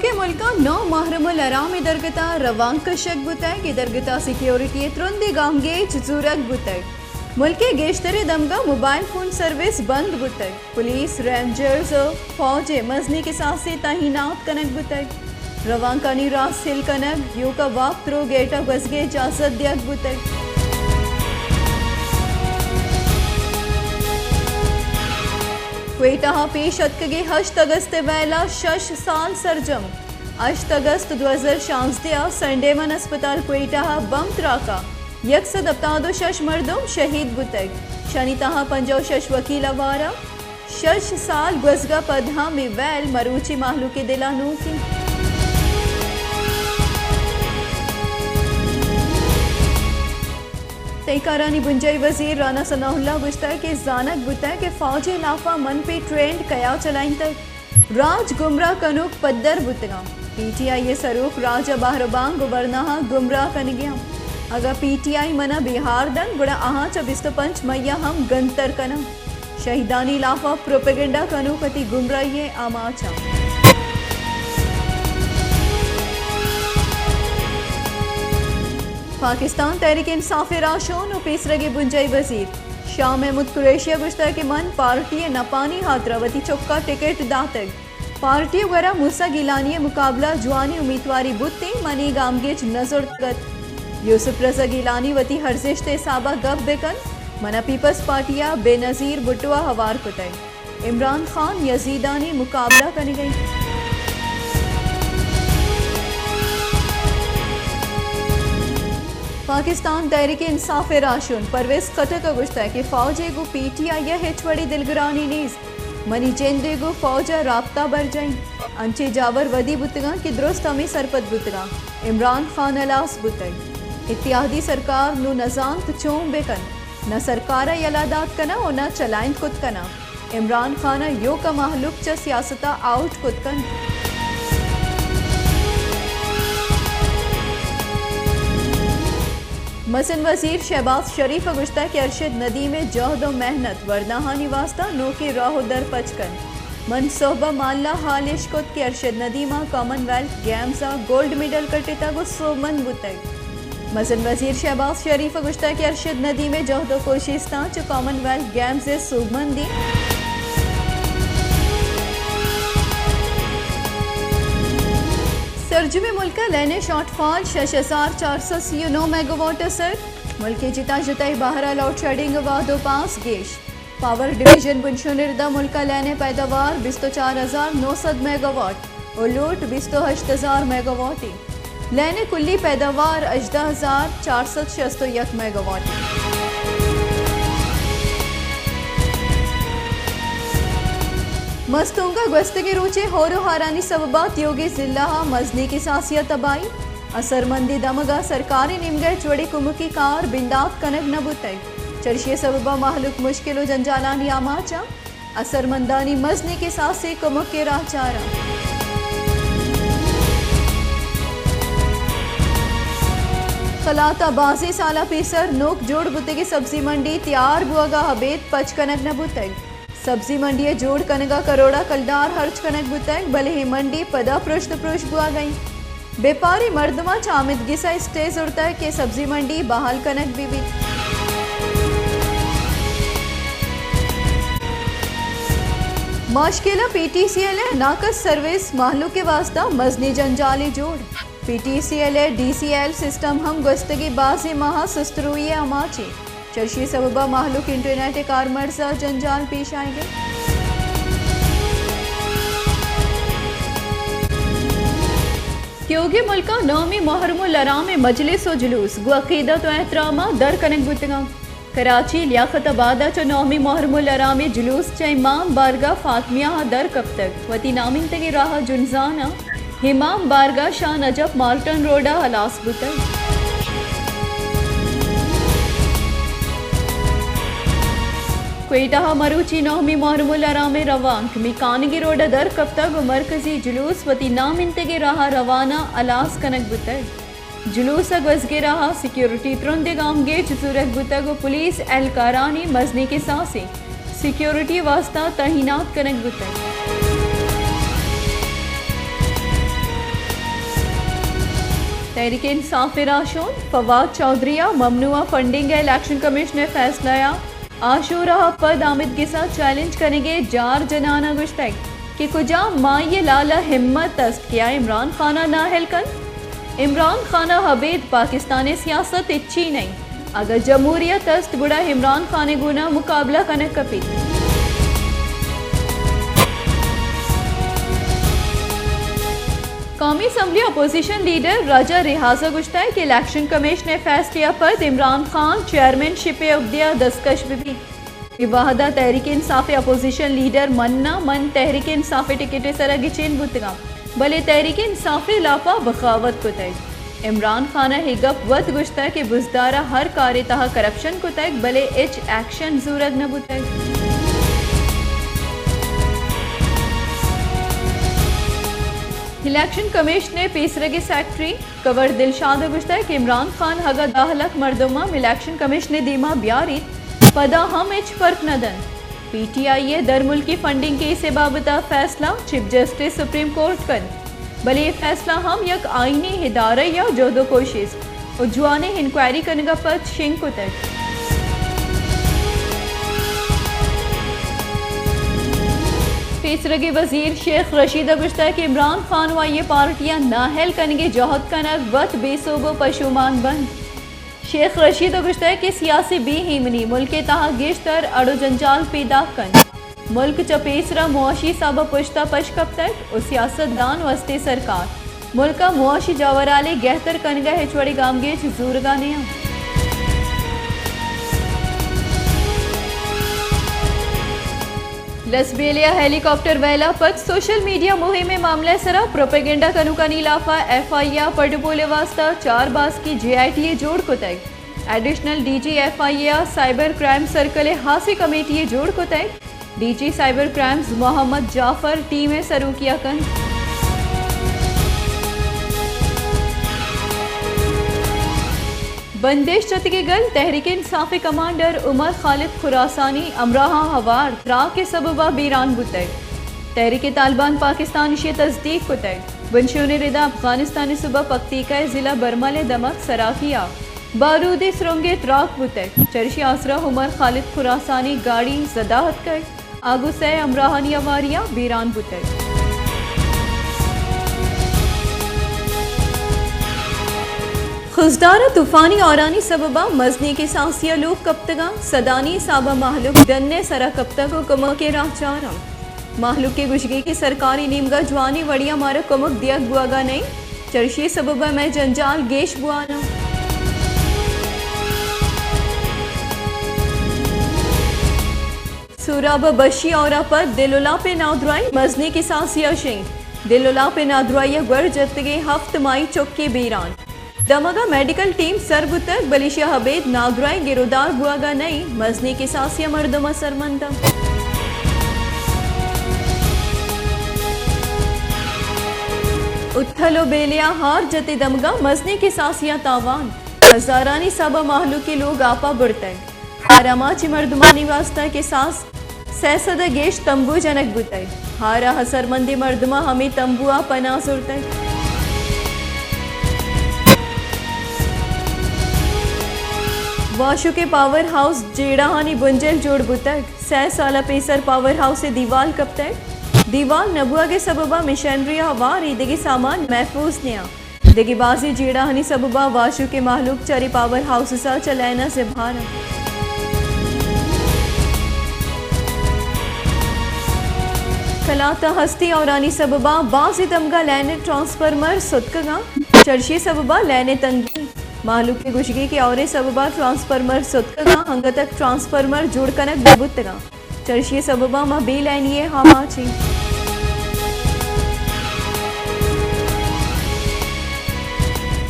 کہ ملک ءَ نو محرم الحرام ءِ درگت ءَ روانک کشگ بوتگ، اے درگت ءَ سیکیورٹی ءِ ترندیں گامگیج زورگ بوتگ۔ ملک ءِ گیشتریں دمگ ءَ موبائل فون سروس بند بوتگ۔ پولیس، رینجرز ءُ فوج ءِ مزنیں کساسے تعینات کنگ بوتگ۔ روانکانی راہ سیل کنگ، یوک ءَ واک تھرو گیٹ ءَ گوزگ ءِ اجازت دیگ بوتگ۔ کوئٹہ ءَ پیش اتکگیں ہشت اگست ءِ ویل ءَ شش سال سرجم۔ ہشت اگست دو ہزار شانزدہ ءَ سینٹ ڈیمن ہسپتال کوئٹہ ءَ بمب تراک ءَ یک سد ہپتاد ءُ شش مردم شہید بوتگ۔ شانی تہا پنجاہ ءُ شش وکیل ہوار ءَ۔ شش سال گوزگ ءَ پد ہم اے ویل مروچی مہلوک ءِ دل ءَ نوک انت۔ تہہ کارانی بنجاہی وزیر رانا ثناء اللہ گوشتگ کہ زانگ بوتگ کہ فوج ءِ لاف ءَ من پہ ٹرینڈ کیا چلائینتگ۔ راج گمراہ کنوک پدر بوتگاں۔ پی ٹی آئی ءِ سروک راج ءِ بہر بانگ ءُ ورناہاں گمراہ کنگیاں۔ اگاں پی ٹی آئی من ءَ بیہار دنت، گڑا آہاں چہ بیست ءُ پنچ مئی ءَ ہم گنتر کناں۔ شہیدانی لاف ءَ پروپیگنڈا کنوک وتی گمراہی ءِ آماچ انت۔ پاکستان تحریک انصاف ءِ راہشون ءُ پیسرگیں بنجاہی وزیر شاہ محمود قریشی ءَ گوشتگ کہ من پارٹی ءِ نپانی ہاترا وتی چک ءَ ٹکٹ داتگ۔ پارٹی ءِ گورا موسی گیلانی ءِ مقابلہ ءَ جوانیں امیتواری بوتیں، من اے گامگیج نہ زرتگ ات۔ یوسف رضا گیلانی وتی ارزشت ءِ حساب ءَ گپ بہ کنت، من ءَ پیپلز پارٹی ءَ بے نظیر بھٹو ءَ ہوار کتگ۔ عمران خان یزیدانی مقابلہ کنگ ءَ انت۔ پاکستان تحریک انصاف ءِ راہشون پرویز خٹک ءَ گوشتگ کہ فوج ءِ گوں پی ٹی آئی ءَ ہچ وڑیں دلگرانی نیست۔ منی جند ءِ گوں فوج ءَ رابطہ برجاہ انت۔ انچیں جاور ودی بوتگاں کہ درست ہمے سرپد بوتگاں۔ عمران خان ہلاس بوتگ۔ اتحادی سرکار نوں نہ زانت چون بہ کنت۔ نہ سرکار ءَ یلہ دات کناں ءُ نہ چلائینت کت کناں۔ عمران خان ءَ یوک ءَ مہلوک چہ سیاست ءَ آؤٹ کت کنت۔ مزن وزیر شہباز شریف ءَ گوشتگ کہ ارشد ندیم ءِ جہد ءُ محنت ورناہانی واستہ نوکیں راہ ءُ در پچ کنت۔ من سہب ءَ مالا ہال اش کت کہ ارشد ندیم ءَ کامن ویلتھ گیمز ءَ گولڈ میڈل کٹتگ ءُ سوبمند بوتگ۔ مزن وزیر شہباز شریف ءَ گوشتگ کہ ارشد ندیم ءِ جہد ءُ کوشستاں چہ کامن ویلتھ گیمز ءِ سوبمندی۔ سرجمیں ملک ءَ لین ءِ شارٹ فال شش ہزار چار سد سی ءُ نو میگا واٹ ءَ سر۔ ملک ءِ جتا جتائیں بہر ءَ لوڈ شیڈنگ ءِ وہد ءُ پاس گیش۔ پاور ڈویژن بنشون ءِ ردا ملک ءَ لین ءِ پیداوار بیست ءُ چار ہزار نو سد میگا واٹ ءُ لوٹ بیست ءُ ہشت ہزار میگا واٹ انت۔ لین ءِ کلی پیداوار ہژدہ ہزار چار سد شست ءُ یک میگا واٹ انت۔ مستونگ ءَ گوستگیں روچ ءِ ہور ءُ ہارانی سبب ءَ تیوگیں ضلع ءَ مزنیں کساسے ءَ تباہی۔ اثرمندیں دمگ ءَ سرکار ءِ نیمگ ءَ ہچ وڑیں کمکی کار بندات کنگ نہ بوتگ۔ چرشی ءِ سبب ءَ مہلوک مشکل ءُ جنجالانی آماچ ءَ۔ اثرمندانی مزنیں کساسے کمک ءِ راہ چاراں۔ قلات ءَ بازیں سال ءَ پیسر نوک جوڑ بوتگیں سبزی منڈی تیار بوگ ءَ ابید پچ کنگ نہ بوتگ۔ سبزی منڈی ءِ جوڑ کنگ ءَ کروڑاں کلدار ہرچ کنگ بوتگ، بلے اے منڈی پدا پرشت ءُ پروش بوگ ءَ انت۔ بیپاری مردماں چہ آمدگس ءَ اسٹے زرتگ کہ سبزی منڈی بحال کنگ بہ بیت۔ ماشکیل ءَ پی ٹی سی ایل ءِ ناقص سروس مہلوک ءِ واستہ مزنیں جنجالے جوڑ۔ پی ٹی سی ایل ءِ ڈی سی ایل سسٹم ہم گوستگیں بازیں ماہ ءَ سست روی ءِ آماچ انت۔ چرشی ءِ سبب ءَ مہلوک انٹرنیٹ ءِ کارمرز ءَ جنجال پیش آیگ ءَ۔ تیوگیں ملک ءَ نومی محرم الحرام ءِ مجلس ءُ جلوس گوں عقیدت ءُ احترام ءَ در کنگ بوتگ انت۔ کراچی، لیاقت آباد ءَ چہ نومی محرم الحرام ءِ جلوس چہ امام بارگاہ فاطمیہ ءَ در کپتگ، وتی نامینتگیں راہ ءَ جنزان ءَ امام بارگاہ شاہ نجف مارٹن روڈ ءَ ہلاس بوتگ۔ کوئٹہ ءَ مروچی نومی محرم الحرام ءِ روانک میکانگی روڈ ءَ در کپتگ ءُ مرکزی جلوس وتی نامینتگیں راہ ءَ روانہ ہلاس کنگ بوتگ۔ جلوس ءِ گوزگیں راہ ءَ سیکیورٹی ترندیں گامگیج زورگ بوتگ ءُ پولیس اہلکارانی مزنیں کساسے سیکیورٹی ءِ واستہ تعینات کنگ بوتگ۔ تحریک انصاف ءِ راہشون فواد چوہدری ءَ ممنوع فنڈنگ ءِ الیکشن کمیشن ءِ فیصلہ ءَ آشور ءَ پد آمدگس ءَ چیلنج کنگ ءِ جار جنان ءَ گوشتگ کہ کجام مائی ءِ لال ءَ ہمت است کہ آ عمران خان ءَ نااہل کنت؟ عمران خان ءَ ابید پاکستان ءِ سیاست ہچی نہ انت۔ اگاں جمہوریت است گڑا عمران خان ءِ گون ءَ مقابلہ کنگ کپیت۔ قومی اسمبلی اپوزیشن لیڈر راجہ ریاض ءَ گوشتگ کہ الیکشن کمیشن ءِ فیصلہ ءَ پد عمران خان چیئرمین شپ ءِ عہدہ ءَ دستکش بہ بیت۔ اے وہد ءَ تحریک انصاف ءِ اپوزیشن لیڈر من نہ من تحریک انصاف ءِ ٹکٹ ءِ سرا گچین بوتگاں، بلے تحریک انصاف ءِ لاپ ءَ بغاوت کتگ۔ عمران خان ءَ اے گپ وت گوشتگ کہ بزدار ءَ ہر کارے تہا کرپشن کتگ، بلے ہچ ایکشن زورگ نہ بوتگ۔ الیکشن کمیشن ءِ پیسرگیں سیکرٹری کنور دلشاد ءَ گوشتگ کہ عمران خان اگاں دہ لکھ مردماں الیکشن کمیشن ءِ دیما بیاریت، پدا ہم ہچ فرق نہ دنت۔ پی ٹی آئی ءِ درملکی فنڈنگ کیس ءِ بابت ءَ فیصلہ چیف جسٹس سپریم کورٹ کنت، بلے اے فیصلہ ہم یک آئینی ادارہ ءِ جہد ءُ کوشست ءُ جوانیں انکوائری کنگ ءَ پد شنگ کتگ۔ پیسرگیں وزیر شیخ رشید ءَ گوشتگ کہ عمران خان ءُ آئی ءِ پارٹی ءَ نااہل کنگ ءِ جہد کنگ وت بے سوب ءُ پشومان بنت۔ شیخ رشید ءَ گوشتگ کہ سیاسی بے ایمنی ملک ءِ تہا گیشتر اڑ ءُ جنجال پیداک کنت۔ ملک چہ پیسرا معاشی حساب ءَ پشت ءَ پش کپتگ ءُ سیاستدان ءُ استیں سرکار ملک ءِ معاشی جاورھالے گہتر کنگ ءَ ہچ وڑیں گامگیج زورگ ءَ نیاں۔ لسبیلے ءَ ہیلی کاپٹر ویل ءَ پد سوشل میڈیا مہم ءِ معاملہ ءِ سرا پروپیگنڈا کنوکانی لاف ءَ ایف آئی اے ءَ پڈپول ءِ واستہ چار باسکی جے آئی ٹی اے جوڑ کتگ۔ ایڈیشنل ڈی جی ایف آئی اے ءَ سائبر کرائم سرکل ءِ ہاسیں کمیٹی یے جوڑ کتگ۔ ڈی جی سائبر کرائمز محمد جعفر ٹیم ءِ سروکی ءَ کنت۔ بندیش جتگیں گل تحریک انصاف ءِ کمانڈر عمر خالد خراسانی ہمراہاں ہوار تراک ءِ سبب ءَ بیران بوتگ۔ تحریک طالبان پاکستان ایشی ءِ تصدیق کتگ۔ بنشون ءِ ردا افغانستان ءِ صوبہ پکتیکا ءِ ضلع برمل ءِ دمگ سراکی ءَ بارودی سرنگے تراک بوتگ۔ چریشی آسرا عمر خالد خراسانی گاڑی زدہ اتکگ۔ آ گوں سئے ہمراہانی ہواری ءَ بیران بوتگ۔ خضدار ءَ طوفانی ہورانی سبب ءَ مزنیں کساسے ءَ لوگ کپتگاں، سدانی حساب ءَ مہلوک ڈن ءِ سرا کپتگ ءُ کمک ءِ راہ چاراں۔ مہلوک ءِ گوشگے کہ سرکاری نیمگا جوانیں وڑے ءَ مارا کمک دیگ بوہگا نئیں، چرشی ءِ سبب ءَ مئے جنجال گیش بواناں۔ سوراب ءِ بشی ہور ءَ پد دل ءُ لاپ ءِ نادراہی مزنیں کساسے ءَ شنگ۔ دل ءُ لاپ ءِ نادراہی ءَ گور جتگیں ہفت ماہی چکے بیران۔ دمگ ءَ میڈیکل ٹیم سر بوتگ، بلے ایشی ءَ ابید نادراہی گرودار بوہگا نئیں، مزنیں کساسے ءَ مردم ءَ سرمند انت۔ اتھل ءُ بیلے ءَ ہار جتیں دمگ ءَ مزنیں کساسے ءَ تاوان، ہزارانی حساب ءَ مہلوک ءِ لوگ آپ ءَ برتگ۔ ہار ءَ ماں چہ مردمانی واستہ کساس سئے سد ءَ گیش تمبو جنگ بوتگ۔ ہار ءَ ہسرمندیں مردماں ہمے تمبو ءَ پناہ زرتگ۔ واشوک ءِ پاور ہاؤس جیڑہانی بنجل جوڑ بوتگ۔ سئے سال ءَ پیسر پاور ہاؤس ءِ دیوال کپتگ۔ دیوال نہ بوہگ ءِ سبب ءَ مشینری ءُ ہوار ایدگہ سامان محفوظ نیاں۔ دگہ بازیں جیڑہانی سبب ءَ واشوک ءِ مہلوک چرے پاور ہاؤسز ءَ چہ لائن ءَ زبہر انت۔ کلات ءَ ہستیں ہورانی سبب ءَ بازیں دمگ ءَ لائن ءِ ٹرانسفارمر ستکگ انت، چرشی ءِ سبب ءَ لائن ءِ تنگی۔ مہلوک ءِ گوشگے کہ ہور ءِ سبب ءَ ٹرانسفارمر ستکگ انت، انگت ٹرانسفارمر جوڑ کنگ نہ بوتگ انت۔ چرشی ءِ سبب ءَ ما بے لائنی ءِ آماچ ایں۔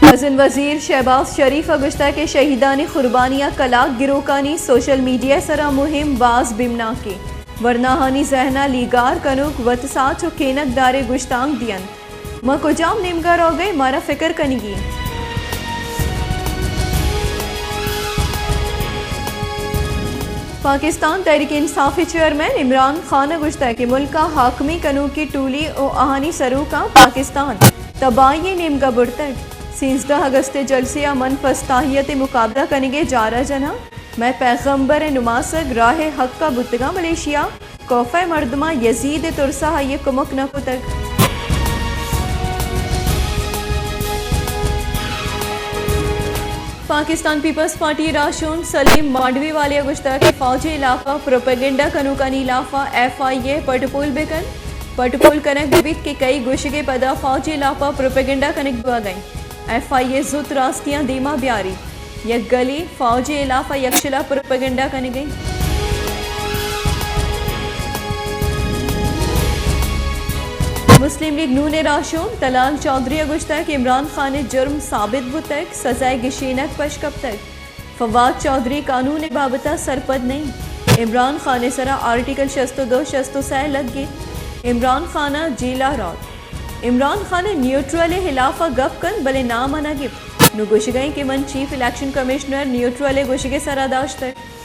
مزن وزیر شہباز شریف ءَ گوشتگ کہ شہیدانی قربانی ءَ کلاگ گروکانی سوشل میڈیا ءِ سرا مہم باز بیمناکیں۔ ورناہانی ذہن ءَ لیگار کنوک وت ساچ ءُ کینگ دارے گوشتانک دینت۔ ما کجام نیمگا روگئیں، مارا فکر کنگی انت۔ پاکستان تحریک انصاف ءِ چیئرمین عمران خان ءَ گوشتگ کہ ملک ءَ حاکمی کنوکیں ٹولی ءُ آہانی سروکاں پاکستان تباہی ءِ نیمگا برتگ۔ سیزدہ اگست ءِ جلسے ءَ من پستاہیت ءِ مقابلہ کنگ ءِ جار ءَ جناں۔ مئے پیغمبر ءِ نماسگ راہ ءِ حق ءَ بوتگاں، بلے ایشی ءَ کوفہ ءِ مردماں یزید ءِ ترس ءَ آئی ءِ کمک نہ کتگ۔ پاکستان پیپلز پارٹی ءِ راہشون سلیم مانڈوی والے ءَ گوشتگ کہ فوج ءِ ہلاپ ءَ پروپیگنڈا کنوکانی ہلاپ ءَ ایف آئی اے پٹ ءُ پول بہ کنت۔ پٹ ءُ پول کنگ بہ بیت کہ کئی گوشگ ءِ پد ءَ فوج ءِ ہلاپ ءَ پروپیگنڈا کنگ بوگ ءَ انت۔ ایف آئی اے زوت راستیاں دیما بیاریت۔ یک گلے فوج ءِ ہلاپ ءَ یکشلا پروپیگنڈا کنگ ءَ انت۔ مسلم لیگ نون ءِ راہشون طلال چوہدری ءَ گوشتگ کہ عمران خان ءِ جرم ثابت بوتگ، سزا ءِ گشینگ پش کپتگ۔ فواد چوہدری قانون ءِ بابت ءَ سرپد نہ انت۔ عمران خان ءِ سرا آرٹیکل شست ءُ دو، شست ءُ سئے لگیت۔ عمران خان ءَ جیل ءَ روت۔ عمران خان ءَ نیوٹرل ءِ ہلاپ ءَ گپ کنت، بلے نام ءَ نہ گپت۔ نوں گوشگ ءَ انت کہ من چیف الیکشن کمشنر نیوٹرل ءِ گوشگ ءِ سرا داشتگ۔